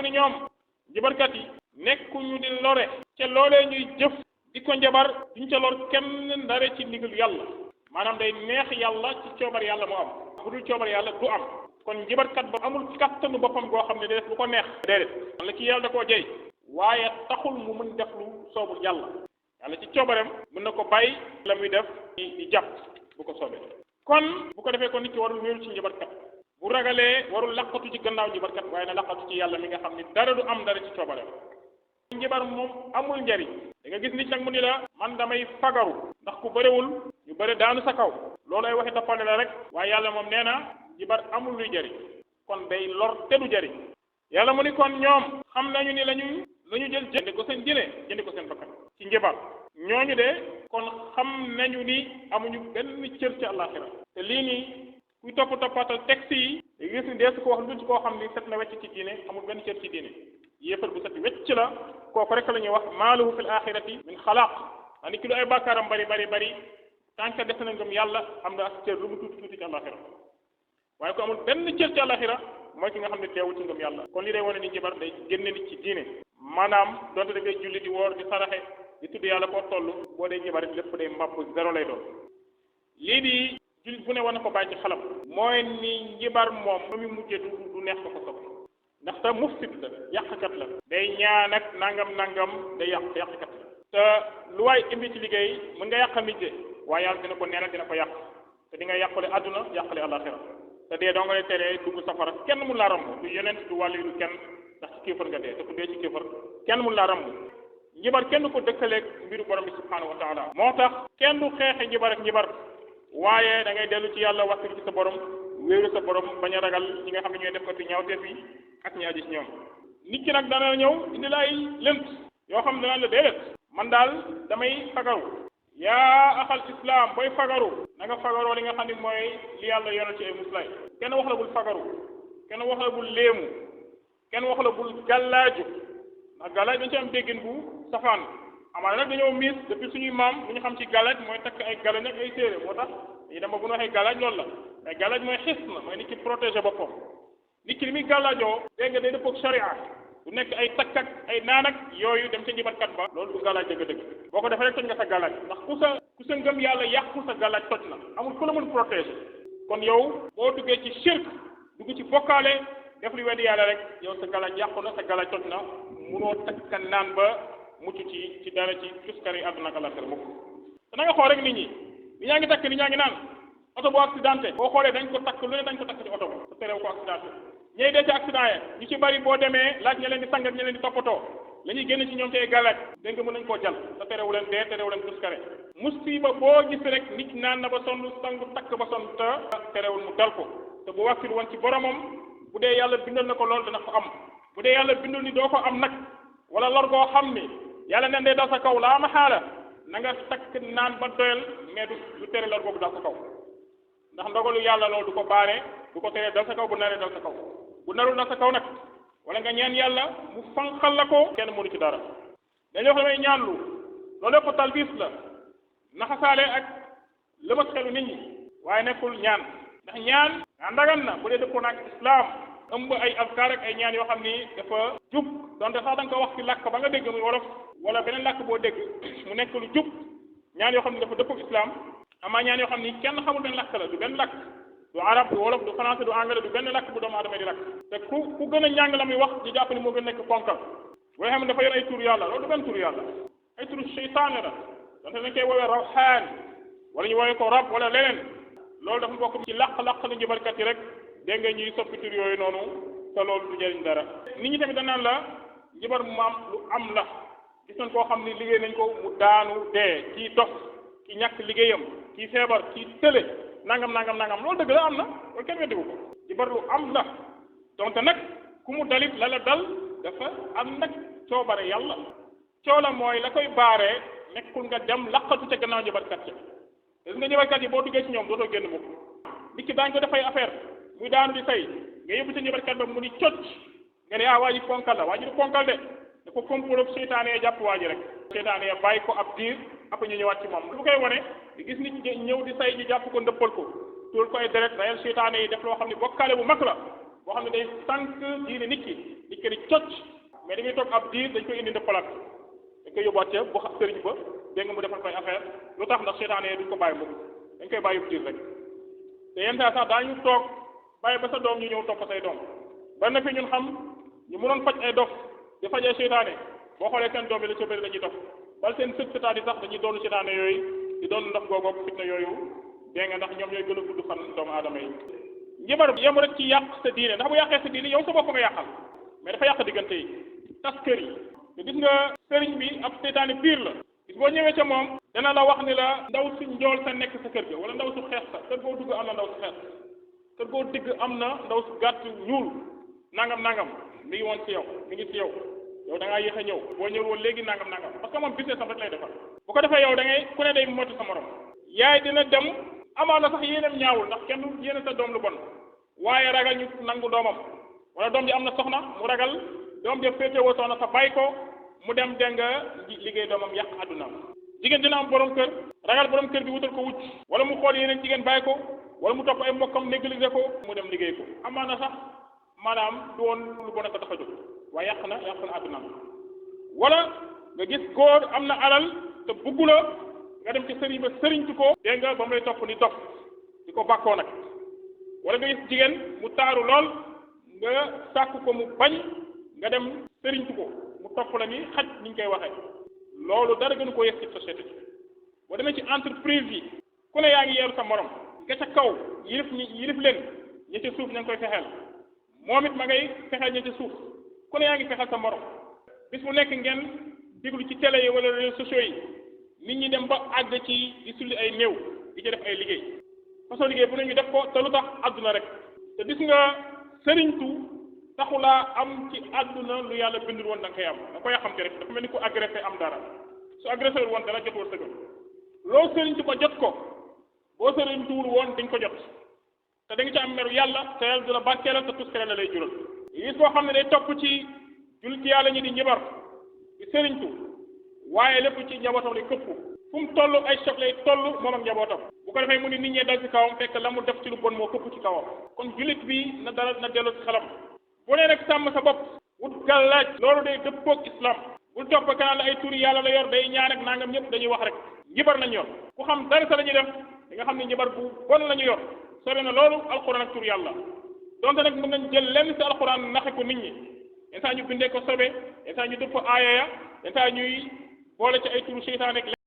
ni ñoom njabarkat yi nekkuñu di lore ca loolee ñuy jëf di ko njabar duñ ca lor kenn ndare ci ndigal yàlla maanaam day neex yàlla ci coobar yàlla moo am bu dul coobar yàlla du am kon njabarkat ba amul kattanu boppam goo xam ne day def lu ko neex déedéet wala ki yàlla da koo jey waaye taxul mu mën def lu soobul yàlla yàlla ci coobareem mën na ko bàyyi la muy def di jàpp bu ko soobee kon bu ko defee kon nit ki warul wéeru ci njabarkat bu ragalee warul laqatu ci gannaaw njabarkat waaye na laqatu ci yàlla mi nga xam ni dara du am dara ci coobareem njabar moom amul njariñ da nga gis nit nag mu ni la man damay fagaru ndax ku bëriwul ñu bëri daanu sa kaw loolu ay waxi tappale la rek waaye yàlla moom nee na njabar amul luy jariñ kon day lor te du jariñ yàlla mu ni kon ñoom xam nañu ni lañu jël jëndi ko seen jëndi ko seen bakkan ci njabar ñooñu de kon xam nañu ni amuñu benn cër ci àllaaxira te lii nii kuy toppaatal texte yi da gis ni deesu ko wax lu ci koo xam ni set na wecc ci diine amul benn cër ci diine yéefar bu set wecc la kooku rek la ñuy wax maaluhu fil axirati min xalaaq ani ki lu ay bàkkaaram bari tant que def na ngëm yàlla am na ak cër lu mu tuuti ci àllaaxira waaye ko amul benn cër ci àllaaxira mooy ki nga xam ne teewul ci ngëm yàlla kon li day wane ni njabar day génne nit ci diine maanaam donte da ngay julli di woor di saraxe di tudd yàlla koo toll boo dee njabar lépp day mbapp zéro lay doon lii di jullit bu ne war na ko bàyyi ci xalam mooy ni njabar moom ba muy mujjee du neex ko ko sopp ndax te mufsid la yàqkat la day ñaan ak nangam day yàqkat la te lu waay indi ci liggéey mën nga yàqal nit de waaye yàlla dina ko neenal dina ko yàq te di nga yàqule àdduna yàqule àllaaxira te dee doo nga lay teree dugg safara kenn mun laa ramb du yeneen du wàllu du kenn ndax ci kéefar nga dee te ku dee ci kéefar kenn mun laa ramb njibar kenn ko dëkkaleeg mbiru borom bi subhanahu wa taala moo tax kenn du xeexe njibar ak njibar waaye da ngay dellu ci yàlla waxtu ci sa borom wéeru sa borom bañ a ragal ñi nga xam ne ñooy def ko ci ñaawteef yi ak ñi aju ci ñoom nit ki nag dana ñëw indi la ay lënt yoo xam ne danaan la déedéet man daal damay fagaru yaa axal islam booy fagaru na nga fagaroo li nga xam ne mooy li yàlla yoonal ci ay muslaay kenn wax la bul fagaru kenn wax la bul léemu kenn wax la bul gàllaaju ndax gàllaaj dañu ci am déggin bu safaan amaana nag dañoo miis depuis suñuy maam lu ñu xam ci gàllaaj mooy takk ay gàllaaj ak ay téere moo tax dañuy dem ba bu ñu waxee gàllaaj loolu la mais gàllaaj mooy xis na mooy nit ki protéger boppam nit ki li muy gàllaajoo dégg nga day dëppoog sharia du nekk ay takk ak ay naan ak yooyu dem ca njibarkat ba loolu du gàllaaj dëgg-dëgg boo ko defee rek toj nga sa gàllaaj ndax ku sa ngëm yàlla yàqu sa gàllaaj toj na amul ku la mën protéger kon yow boo duggee ci shirk dugg ci bokkaale def li weddi yàlla rek yow sa gàllaaj yàqu na sa gàllaaj toj na munoo takka naan ba mucc ci dara ci tuskari àdduna ak àllaaxira mukk te na nga xool rek nit ñi ñaa ngi takk nit ñaa ngi naan oto bu accidenté boo xoolee dañ ko takk lu ne dañ ko takk ci oto ba te terew ko accidenté ñey dee ci accident ya ñu ci bari boo demee laaj ña leen di sang ak ña leen di toppatoo la ñuy génn ci ñoom ci ay gàllaaj dégg nga mën nañ koo jàll te terewu leen dee terewu leen tuskare musiba boo gis rek nit naan na ba sonn sangu takk ba sonn te terewul mu dal ko te bu wàkkil woon ci boromam bu dee yàlla bindal na ko loolu dana ko am bu dee yàlla bindul ni doo ko am nag wala lor goo xam ni yàlla nen dee dal sa kaw laa ma xaala na nga takk naan ba doyal mais du tere lor boobu dal sa kaw ndax ndogalu yàlla loolu du ko baare du ko teree dal sa kaw bu naree dal sa kaw bu narul dal sa kaw nag wala nga ñaan yàlla mu fanqal la ko kenn mënu ci dara dañuy wax damay ñaan lu loolu lépp talbis la naxasaale ak lëmas xelu nit ñi waaye nekkul ñaan ndax ñaan nga ndagan na bu dee dëppoo naag islam ëmb ay azkar ak ay ñaan yoo xam ni dafa jub donte sax da nga ko wax ci làkk ba nga dégg muy wolof wala beneen làkk boo dégg mu nekk lu jub ñaan yoo xam ne dafa dëppoo islam amaa ñaan yoo xam ni kenn xamul benn làkk la du benn làkk du arab du wolof du français du anglais du benn làkk bu doomu aadama di làkk te ku gën a njàng la muy wax di jàpp ni moo gën nekk ponkal booy xam ne dafa yor ay tur yàlla loolu du benn tur yàlla ay turu seytaane la donte dañ koy woowee rawxaan wala ñu woowee ko rab wala leneen loolu dafa bokk ci làq-làq la njibarkat yi rek dégg nga ñuy soppi tur yooyu noonu te loolu du jëriñ dara nit ñi tamit danaan la njibar mu am lu am la gis nañ koo xam ni liggéey nañ ko mu daanu dee kii dof kii ñàkk liggéeyam kii feebar kii tële nangam loolu dëgg la am na loolu kenn weddiwu ko njibar lu am la donte nag ku mu dalit la la dal dafa am nag coobare yàlla coola mooy la koy baaree nekkul nga dem laqatu ca gannaaw njibarkat yi gis nga njibarkat yi boo duggee ci ñoom dootoo génn mukk nit ki daañu ko dafay affaire muy daanu di fay nga yóbbu ca njibarkat ba mu ni cocc nga ne waa ji ponkal la waa ji du ponkal de da ko kompaloo seytaane jàpp waa ji rek seytaane bàyyi ko ab diir après ñu ñëwaat ci moom lu koy wane di gis nit ñi ñëw di say ji jàpp ko ndëppal ko tuul ko ay deret rayal seytaane yi def loo xam ne bokkaale bu mag la boo xam ne day sànq diine nit ki di këri cocc mais dañuy toog ab diir dañ koy indi ndëppalaat dañ koy yóbbuwaat ca bu sëriñ ba dégg nga mu defal koy affaire lu tax ndax seytaane yi duñ ko bàyyi mukk dañ koy bàyyi diir rek te yenn saa sax daañu toog bàyyi ba sa doom ñu ñëw topp say doom ba na fi ñun xam ñu mënoon faj ay dof di faj ay seytaane boo xoolee seen doom yi la ca bëri dañuy dof bal seen sët sëtaat yi sax dañuy doonu seytaane yooyu di doon ndox googu fitna yooyu dégg nga ndax ñoom ñooy gën a gudd fan doomu aadama yi njibar yemu rek ci yàq sa diine ndax bu yàqee sa diine yow sa bopp nga yàqal mais dafa yàq diggante yi tas kër yi te gis nga sëriñ bi ab seytaane piir la gis boo ñëwee ca moom dana la wax ni la ndaw si njool sa nekk sa kër ga wala ndaw su xeex sa kër goo dugg am na ndaw su xeex kër goo digg am na ndaw su gàtt ñuul nangam mi ngi woon ci yow mi ngi ci yow yow da ngaa yéex a ñëw boo ñëwul woon léegi nangam parce que moom business am rek lay defar bu ko defee yow da ngay ku ne day moytu sa morom yaay dina dem amaana sax yéenam ñaawul ndax kenn du yéene sa doom lu bon waaye ragal ñu nangu doomam wala doom ji am na soxna mu ragal doom ji féetewoo soxna sa bàyyi ko mu dem dégg nga liggéey doomam yàq àddunaam jigéen dina am borom kër ragal borom kër bi wutal ko wucc wala mu xool yeneen jigéen bàyyi ko wala mu topp ay mbokkam négliger ko mu dem liggéey ko amaana sax maanaam du woon lu bon a ko tax a jóg waaye yàq na àddunaam wala nga gis góor am na alal te buggu la nga dem ci sëriñ ba sëriñtu ko dégg nga ba mu lay topp ni dof di ko bàkkoo nag wala nga gis jigéen mu taaru lool nga sàkku ko mu bañ nga dem sëriñtu ko mu topp la ni xaj ni ñu koy waxee loolu dara gënu ko yëg ci société bi boo demee ci entreprise yi ku ne yaa ngi yeeru sa morom nga ca kaw yilif leen ña ca suuf ña ngi koy fexeel moom it ma ngay fexeel ña ca suuf ku ne yaa ngi fexeel sa morom bis mu nekk ngeen déglu ci télé yi wala réseaux sociaux yi nit ñi dem ba àgg ci di sulli ay néew di ca def ay liggéey façon liggéey bu ne ñu def ko te lu tax àdduna rek te gis nga sëriñtu taxulaa am ci àdduna lu yàlla bindul woon da nga koy am da koy xam te rek dafa mel ni ku agressé am dara su agressé woon dara jot wërsëgam loo sëriñtu ba jot ko boo sëriñtuwul woon dañ ko jot te da nga ci am meru yàlla te yàlla du la barkeelal te tuskare la lay jural gis koo xam ne day topp ci jullit yàlla ñi di njibar di sëriñtu waaye lépp ci njabootam lay këpp fu mu toll ay choc lay toll moom ak njabootam bu ko defee mu ni nit ñee dal ci kawam fekk la mu def ci lu bon moo këpp ci kawam kon jullit bi na dara na dellu ci xelam bu nee nag sàmm sa bopp wut gàllaaj loolu day dëppoog islam bul topp kanaan la ay turi yàlla la yor day ñaan ak nangam ñëpp dañuy wax rek njibar lañu yor ku xam dara sa la ñuy def di nga xam ne njibar bu bon la ñu yor sori na loolu alquran ak tur yàlla donte nag mën nañ jël lenn si alquran naxe ko nit ñi yenn saa ñu bindee ko sobe yenn saa ñu dëpp aaya ya yenn saa ñuy boole ci ay turu seytaan ak